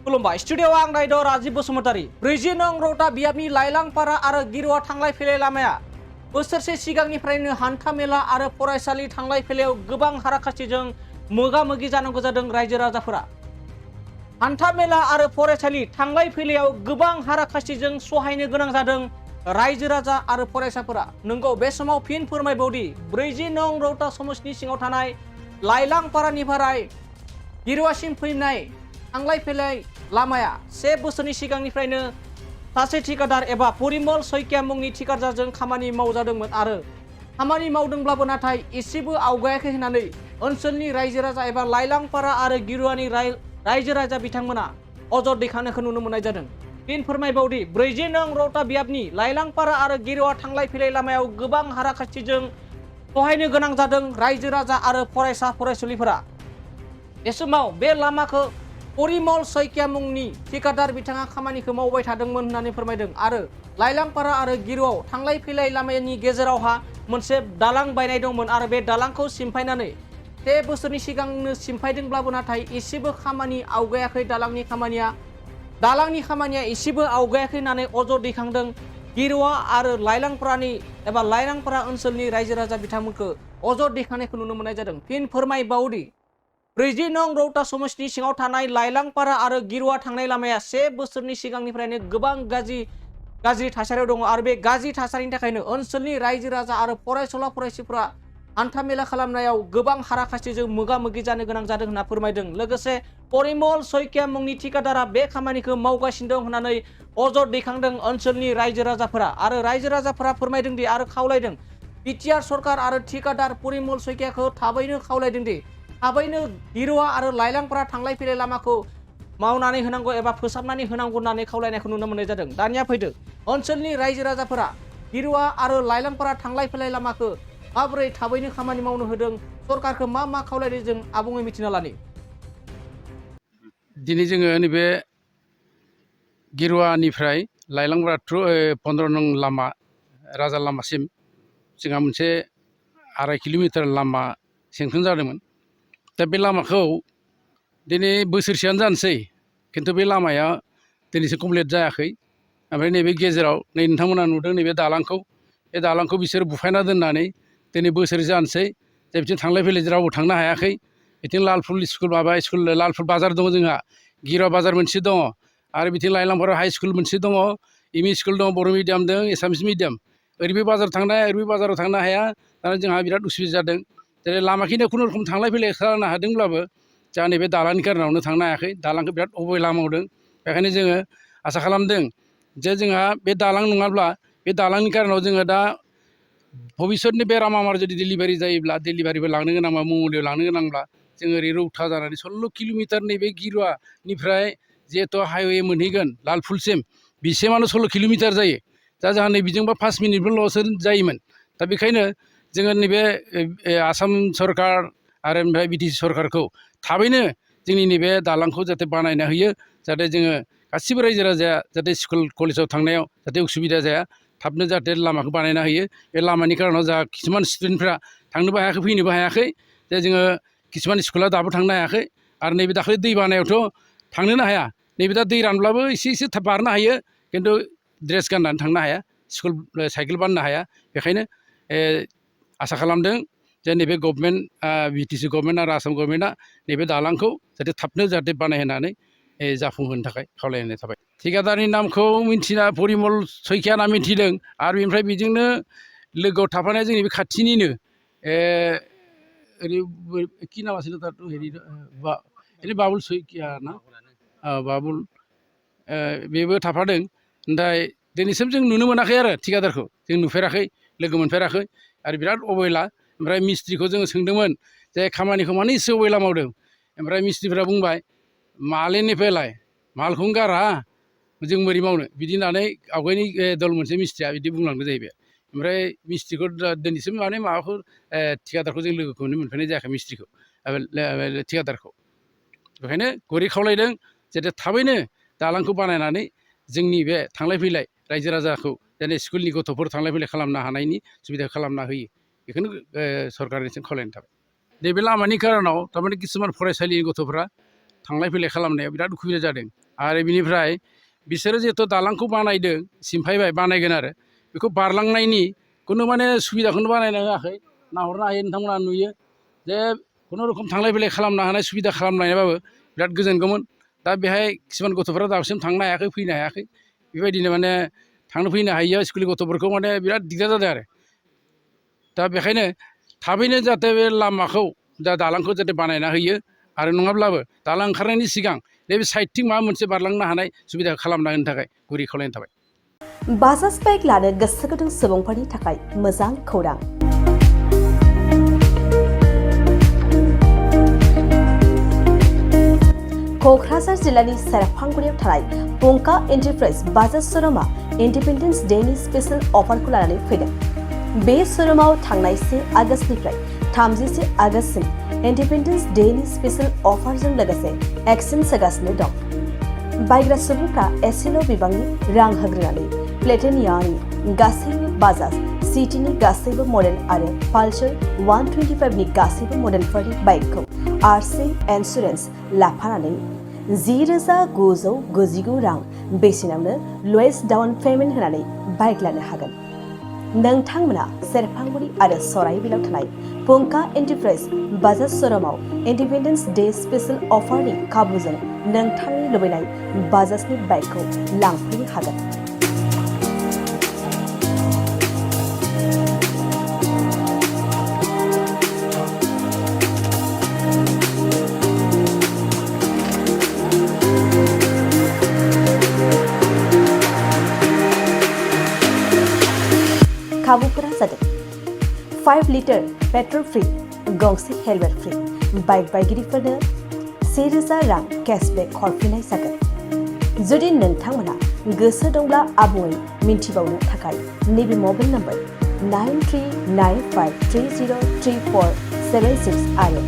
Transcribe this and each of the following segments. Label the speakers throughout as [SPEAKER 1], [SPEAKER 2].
[SPEAKER 1] खुलुमबाय स्टुडिअ'आव आं नायद' राजिब बसुमतारी 40 नं रौता बियाबनि लाइलांपारा आरो गिरुवा थांलाय फैलाय लामाया बोसोरसे सिगांनिफ्रायनो हान्था मेला आरो फरायसालि थांलाय फैलायाव गोबां हाराखास्थिजों मोगा मोगि जानांगौ जादों रायजो राजाफोरा। हान्था मेला आरो फरायसालि थांलाय फैलायाव गोबां हाराखास्थिजों सहायनो गोनां जादों रायजो राजा आरो फरायसाफोरा। नंगौ, बे समाव फिन फोरमायबावदि 40 नं रौता समस्तिनि सिङाव थानाय लाइलांपारानिफ्राय गिरुवासिम फैनाय थांलाय फैलाय लामाया 1 बोसोरनि सिगांनिफ्रायनो सासे ठिकादार एबा परिमल सैकिया मुंनि ठिकादारजों खामानि मावजादोंमोन आरो खामानि मावदोंब्लाबो नाथाय एसेबो आवगायाखै होननानै ओनसोलनि रायजो राजा एबा लाइलांपारा आरो गिरुवानि रायजो राजा बिथांमोना अजद दैखांनायखौ नुनो मोननाय जादों। फिन फोरमायबावदि 40 नं रौता बियाबनि लाइलांपारा आरो गिरुवा थांलाय फैलाय लामायाव गोबां हाराखास्थिजों सहायनो गोनां जादों रायजो राजा आरो फरायसा फरायसुलिफोरा। बे समाव बे लामाखौ परिमल सैकिया मुंनि ठिकादार बिथाङा खामानिखौ मावबाय थादोंमोन होननानै फोरमायदों आरो लाइलांपारा आरो गिरुवाव थांलाय फैलाय लामानि गेजेरावहा मोनसे दालां बायनाय दंमोन आरो बे दालांखौ सिमफायनानै 1 बोसोरनि सिगांनो सिमफायदोंब्लाबो नाथाय एसेबो खामानि आवगायाखै। दालांनि खामानिया एसेबो आवगायाखै होननानै अजद दैखांदों गिरुवा आरो लाइलांपारानि एबा लाइलांपारा ओनसोलनि रायजो राजा बिथांमोनखौ अजद दैखांनायखौ नुनो मोननाय जादों। फिन फोरमायबावदि 40 नं रौता समस्तिनि सिङाव थानाय लाइलांपारा आरो गिरुवा थांनाय लामाया 1 बोसोरनि सिगांनिफ्रायनो गोबां गाज्रि थासारियाव दङ आरो बे गाज्रि थासारिनि थाखायनो ओनसोलनि रायजो राजा आरो फरायसुला फरायसुलिफोरा हान्था मेला खालामनायाव गोबां हाराखास्थिजों मोगा मोगि जानो गोनां जादों होनना फोरमायदों। लोगोसे परिमल सैकिया मुंनि ठिकादारा बे खामानिखौ मावगासिनो दं होननानै अजद दैखांदों ओनसोलनि रायजो राजाफोरा आरो रायजो राजाफोरा फोरमायदों दि आरो खावलायदों बिटिआर सरकार आरो ठिकादार परिमल सैकियाखौ थाबैनो खावलायदों दि थाबैनो गिरुवा आरो लाइलांपारा थांलाय फैलाय लामाखौ मावनानै होनांगौ एबा फोसाबनानै होनांगौ होननानै खावलायनायखौ नुनो मोननाय जादों। दानिया फैदो ओनसोलनि रायजो राजाफोरा गिरुवा आरो लाइलांपारा थांलाय फैलाय लामाखौ माबोरै थाबैनो खामानि मावनो होदों, सरकारखौ मा खावलायदों जों आबुङै मिथिना लानि।
[SPEAKER 2] दिनै जोङो नैबे गिरुवानिफ्राय लाइलांपारा 15 नं लामा राजा लामासिम जोंहा मोनसे 2.5 किल'मिटार लामा सेंसन जादोंमोन। दा बे लामाखौ दिनै बोसोरसेयानो जानोसै, खिन्थु बे लामाया दिनैसिम कमप्लिट जायाखै। ओमफ्राय नैबे गेजेराव नोंथांमोना नुदों नैबे दालांखौ, बे दालांखौ बिसोर बुफायना दोननानै दिनै बोसोर जानोसै जे बिथिं थांलाय फैलाय रावबो थांनो हायाखै। बिथिं लालफुल लालफुल बाजार दङ, जोंहा गिरुवा बाजार मोनसे दङ आरो बिथिं लाइलांपारा हाइ स्कुल मोनसे दङ, एम इ स्कुल दङ, बर' मिडियाम दं, एसामिस मिडियाम। ओरैबो बाजाराव थांनो हाया, ओरैबो बाजाराव थांनो हाया। दा जोंहा बिराद उसुबिदा जादों। जेरै लामाखिनियाव खुनुरुखुम थांलाय फैलाय खालामनो हादोंब्लाबो जोंहा नैबे दालांनि कारनावनो थांनो हायाखै। दालांखौ बिराद अबहेला मावदों। बेखायनो जोङो आसा खालामदों जे जोंहा बे दालां नङाब्ला बे दालांनि कारनाव जोङो दा भबिष्यतनि बेराम आमार जुदि डेलिभारि जायोब्ला, डेलिभारिबो लांनो गोनांबा, मंगलदैयाव लांनो गोनांब्ला जों ओरै रौता जानानै 16 किल'मिटार नैबे गिरुवानिफ्राय जिहेथु हाइवे मोनहैगोन लालफुलसिम, बिसिमानो 16 किल'मिटार जायो। दा जोंहा नैबिजोंबा 5 मिनिटफोरल'सो जायोमोन। दा बेखायनो जोङो नैबे आसाम सरकार आरो ओमफ्राय बिटिसि सरकारखौ थाबैनो जोंनि नैबे दालांखौ जाहाथे बानायना होयो, जाहाथे जोङो गासिबो रायजो राजाया जाहाथे स्कुल कलेजाव थांनायाव जाहाथे उसुबिदा जाया, थाबनो जाहाथे लामाखौ बानायना होयो। बे लामानि कारनाव जोंहा किसुमान स्टुडेन्टफ्रा थांनोबो हायाखै, फैनोबो हायाखै। जे जोङो किसुमान स्कुला दाबो थांनो हायाखै आरो नैबे दाखालि दै बानायावथ' थांनोनो हाया। नैबे दा दै रानब्लाबो एसे थाब बारनो हायो, खिन्थु ड्रेस गाननानै थांनो हाया, स्कुल साइकेल बाननो हाया। बेखायनो आसा खालामदों जे नैबे गभर्नमेन्ट बिटिसि गभर्नमेन्ट आरो आसाम गभर्नमेन्टआ नैबे दालांखौ जाहाथे थाबनो जाहाथे बानायहोनानै जाफुंहोनो थाखाय खावलायनाय थाबाय। ठिकादारनि नामखौ मिन्थिना परिमल सैकिया होनना मिन्थिदों आरो बेनिफ्राय बेजोंनो लोगोआव थाफानाय जोंनि बे खाथिनिनो ओरै कि नाम আছিল তাত हेरि बाबुल सैकिया ना, बाबुल, बेबो थाफादों। ओमफ्राय दिनैसिम जों नुनो मोनाखै आरो ठिकादारखौ जों नुफेराखै, लोगो मोनफेराखै आरो बिराद अबहेला। ओमफ्राय मिस्ट्रिखौ जोङो सोंदोंमोन जे खामानिखौ मानो एसे अबहेला मावदों। ओमफ्राय मिस्ट्रिफ्रा बुंबाय मालेनिफ्रायलाय मालखौनो गारा जों बोरै मावनो, बिदि होननानै आवगायनि दल मोनसे मिस्ट्रिया बिदि बुंलांदो जाहैबाय। ओमफ्राय मिस्ट्रिखौ दिनैसिम माने माबाखौ ठिकादारखौ जों लोगोखौनो मोनफेरनाय जायाखै, मिस्ट्रिखौ ठिकादारखौ। बेखायनो गुरै खावलायदों जाहाथे थाबैनो दालांखौ बानायनानै जोंनि बे थांलाय फैलाय रायजो राजाखौ जेने स्कुलनि गथ'फोर थांलाय फैलाय खालामनो हानायनि सुबिदा खालामना होयो, बेखौनो सरकारनिसिम खावलायनाय थाबाय। नैबे लामानि कारनाव थारमाने किसुमान फरायसालिनि गथ'फ्रा थांलाय फैलाय खालामनायाव बिराद उसुबिदा जादों आरो बिनिफ्राय बिसोरो जिहेथु दालांखौ बानायदों सिमफायबाय बानायगोन आरो बेखौ बारलांनायनि खुनु माने सुबिदाखौनो बानायना होआखै नाहरनो हायो नोंथांमोना नुयो जे खुनुरुखुम थांलाय फैलाय खालामनो हानाय सुबिदा खालामनायबाबो बिराद गोजोनगौमोन दा बेहाय किसुमान गथ'फोरा दासिम थांनो हायाखै फैनो हायाखै बेबायदिनो माने थांनो फैनो हायिया स्कुलनि गथ'फोरखौ माने बिराद दिगदार जादों आरो दा बेखायनो थाबैनो जाहाथे बे लामाखौ दा दालांखौ जाहाथे बानायना होयो आरो नङाब्लाबो दालां ओंखारनायनि सिगां नैबे साइडथिं माबा मोनसे बारलांनो हानाय सुबिदा खालामना होनो थाखाय गुरै खावलायनाय थाबाय।
[SPEAKER 3] बाजाज बाइक लानो गोसो गुदुं सुबुंफोरनि थाखाय मोजां खौरां। क'क्राझार जिल्लानि सेरफांगुरियाव थानाय पंका एन्टारप्राइज बाजाज श'रुमआ इन्डिपेन्डेन्स डेनि स्पेशेल अफारखौ लानानै फैदों। बे श'रुमाव थांनाय 1 आगस्तनिफ्राय 31 आगस्तसिम इन्डिपेन्डेन्स डेनि स्पेशेल अफारजों लोगोसे एक्सचेन्ज होगासिनो दं। बायग्रा सुबुंफ्रा एसेल' बिबांनि रां होग्रोनानै प्लेटिनियानि गासैबो बाजाज सिटिनि गासैबो मडेल आरो पालसार 125नि गासैबो मडेलफोरनि बाइकखौ आरसि इन्सुरेन्स लाफानानै 10,999 रां बेसेनावनो लवेस्ट डाउन पेमेन्ट होनानै बाइक लानो हागोन। नोंथांमोना सेरफांगुरि आरो सराइबिलाव थानाय पंका एन्टारप्राइज बाजाज श'रुमाव इन्डिपेन्डेन्स डे स्पेशेल अफारनि खाबुजों नोंथांनि लुबैनाय बाजाजनि बाइकखौ लांफैनो हागोन। खाबुफोरा जादों 5 लिटार पेट्रल फ्री, गंसे हेलमेट फ्री, बाइक बायगिरिफोरनो 1,000 रां केशबेक हरफिननाय जागोन। जुदि नोंथांमोना गोसो दंब्ला आबुङै मिन्थिबावनो थाखाय नैबे मबाइल नम्बर 9395303476 आरो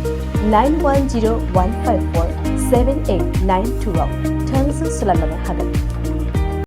[SPEAKER 3] 9101547892 आव थोंजों सोलायनो हागोन।